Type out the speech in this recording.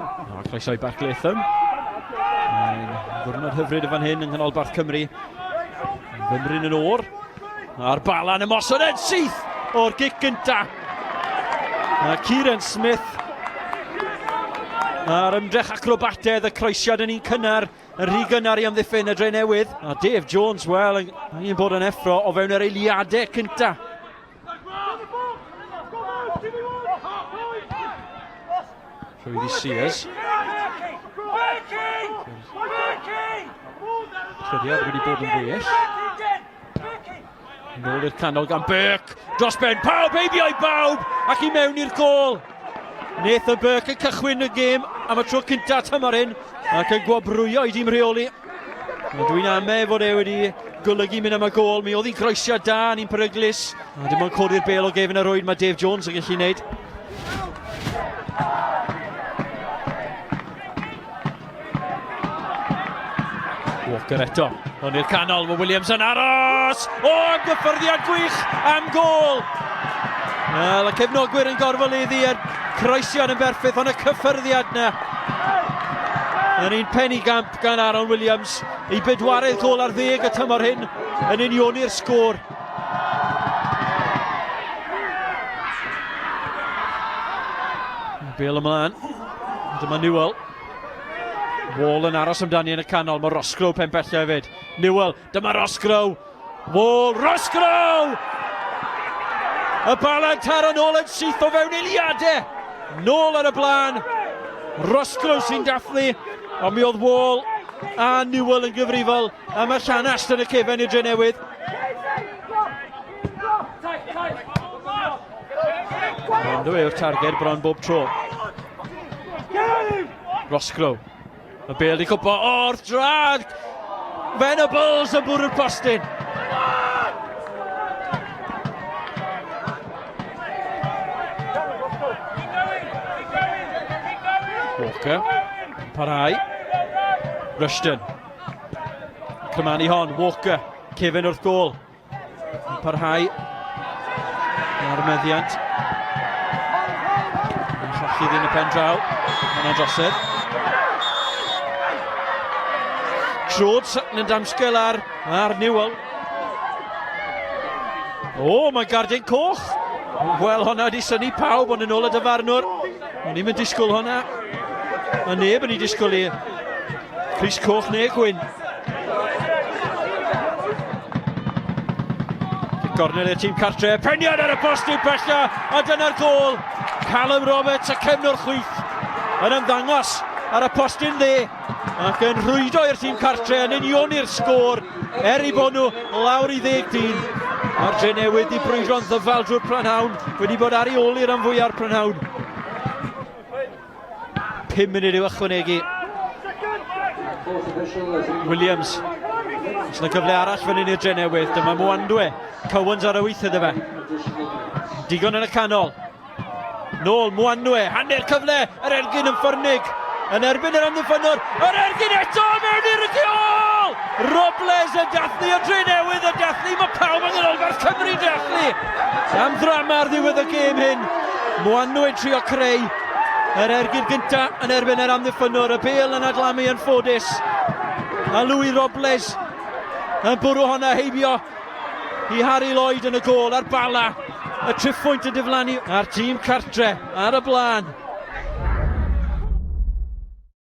A croeso i Barc Latham. Mae'n ddiwrnod hyfryd y fan hyn yng nghanolbarth Cymru. Fymryn yn o'r. A'r balan ymosod yn syth o'r gic gynta. Mae Kieran Smith a'r ymdrech acrobatedd y croesiad yn un cynnar, yn rhy gynnar i amddiffyn y Drenewydd. A Dave Jones, wel, yn bod yn effro o fewn yr eiliadau cynta. Rhwydd i Sears. Cliriad wedi bod yn well. Nôl i'r canol gan Burke. Dros ben pawb, heibio i bawb ac i mewn i'r gôl. Nathan Burke yn cychwyn y gêm am y tro cyntaf tymor hyn ac yn gwobrwyo i dîm rheoli. Dwi'n ame fod e wedi golygu mynd am y gôl. Mi oedd hi'n croesiad da, ni'n peryglus. A dim ond codi'r bel o gefn y rwyd mae Dave Jones yn gallu wneud. Walker eto. Hwn i'r canol, mae Williams yn aros! O, gyffyrddiad gwych am gôl! Wel, y cefnogwyr yn gorfoleddu er croesiad yn berffaith, ond y cyffyrddiad na yn un penigamp gan Aaron Williams. Ei bedwaredd gôl ar ddeg y tymor hyn yn unioni'r sgôr. Bel ymlaen. Dyma Newell. Wall yn aros amdani yn y canol. Mae Roscrow pen bella hefyd. Newell, dyma Roscrow. Wall, Roscrow! Y balan taro nôl yn syth o fewn eiliadau. Nôl ar y blaen. Roscrow sy'n dathlu, ond mi oedd Wall a Newell yn gyfrifol am y llanast yn y cefen i'r Drenewydd. Rondo yw'r targed bron bob tro. Roscrow. Y bel di cwpo o'r drad! Venables yn bwrw'r postyn. Walker. Parhau. Rushton. Cymanu hon. Walker. Kevin wrth gôl. Yn parhau ar y meddiant. Yn cholli ddyn y pen draw. Mae'n drosedd. Trod Sutton yn damsgel ar, ar Newell. O, mae gardyn coch. Wel, hwnna wedi syni pawb, ond yn ôl y dyfarnwr. O'n i'n disgwyl hwnna. Mae neb yn ei disgwyl i Crys coch neu gwyn. Gornel i'r tîm cartre, peniad ar y postyn pella, a dyna'r gôl. Callum Roberts y cefnwr chwith yn ymddangos ar y postyn dde ac yn rhwydo i'r tîm cartre yn unioni'r sgôr er i bod nhw lawr i ddeg dyn. Mae'r Drenewydd i brwydro'n ddyfal drwy'r prynhawn, wedi bod ar ei ôl i'r rhan fwyaf prynhawn. 5 munud i'w ychwanegu. Williams. Os yna gyfle arall fan hyn i'r Drenewydd. Dyma Mwandwe. Cowans ar y wyth iddo fe. Digon yn y canol. Nôl Mwandwe. Hanner cyfle. Yr ergyn yn ffyrnig. Yn erbyn yr amddiffynnwr. Yr ergyn eto mewn i'r gol! Robles yn dathlu y Drenewydd yn dathlu. Mae pawb yng nghanolbarth Cymru'n dathlu. Am ddrama ar ddiwedd y gêm hyn. Mwandwe yn trio creu Yr ergyd gynta yn erbyn yr amddiffynnwr, y bêl yn adlamu yn ffodus. A Louis Robles yn bwrw honna heibio i Harry Lloyd yn y gôl a'r bala. Y triphwynt yn diflannu a'r tîm cartre ar y blaen.